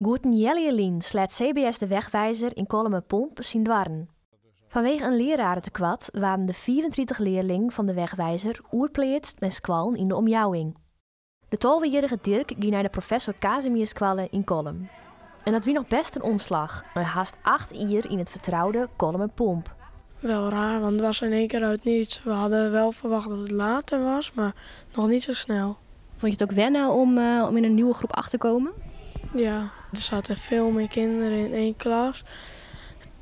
Goed in healjier lyn sleat CBS De Wegwijzer yn Kollumerpomp syn doarren. Fanwege in leararetekoart waarden de 35 learlingen fan De Wegwijzer oerpleatst nei skoallen yn de omjouwing. De 12-jierrige Dirk gie nei de Professor Casimirskoalle yn Kollum. En dat wie noch bêst in omslach, nei hast 8 jier yn it fertroude Kollumerpomp. Wel raar, want het was in één keer uit niets. We hadden wel verwacht dat het later was, maar nog niet zo snel. Vond je het ook wennen om in een nieuwe groep acht te komen? Ja, er zaten veel meer kinderen in één klas.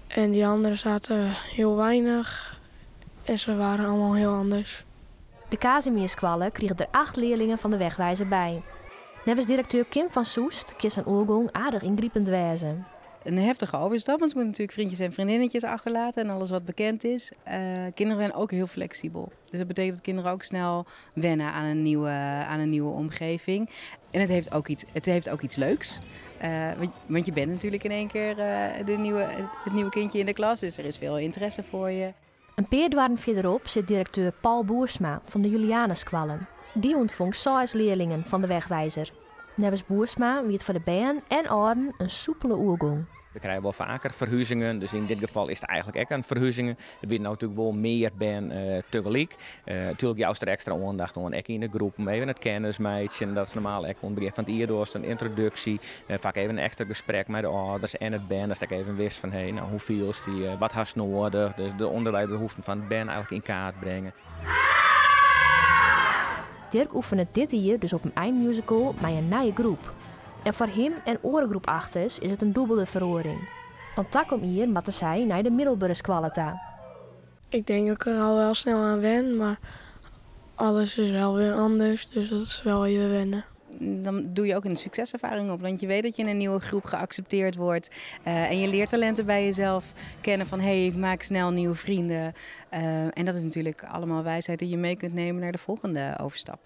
En die anderen zaten heel weinig. En ze waren allemaal heel anders. De Casimirskoalle krige der 8 learlingen fan De Wegwijzer by. Neffens direkteur Kim van Soest kin sa'n oergong aardich yngripend wêze. Een heftige overstap, want ze moeten natuurlijk vriendjes en vriendinnetjes achterlaten en alles wat bekend is. Kinderen zijn ook heel flexibel. Dus dat betekent dat kinderen ook snel wennen aan een nieuwe omgeving. En het heeft ook iets leuks. Want je bent natuurlijk in één keer het nieuwe kindje in de klas, dus er is veel interesse voor je. In pear doarren fierderop sit direkteur Paul Boersma fan de Julianaskoalle. Dy ûntfong 6 learlingen fan De Wegwijzer. Neffens Boersma wie it foar de bern en âlden in soepele oergong. We krije wol faker ferhuzingen, dus yn dit gefal is it eigentlik ek in ferhuzing. Der binne natuerlik wol mear bern tagelyk. Natuerlik joust der ekstra oandacht oan, ek yn de groepen, even it kennismeitsjen. Dat is normaal ek oan it begjin fan it jier dochst in yntroduksje. Faak even in ekstra gesprek mei de âlders en it bern, datst ek even wist fan, hey, hoe fielst dy, wat hast nedich. Dus de ûnderwiisbehoeften fan it bern eigentlik yn kaart bringe. Dirk oefenet dit jier dus op in einmusical mei in nije groep. En foar him en oare groep achters is it in dûbelde feroaring. Want takom jier moatte sy nei de middelbere skoalle ta. Ik denk dat ik er al wel snel aan wen, maar alles is wel weer anders, dus dat is wel even wennen. Dan doe je ook een succeservaring op, want je weet dat je in een nieuwe groep geaccepteerd wordt. En je leert talenten bij jezelf kennen van, hey, ik maak snel nieuwe vrienden. En dat is natuurlijk allemaal wijsheid die je mee kunt nemen naar de volgende overstap.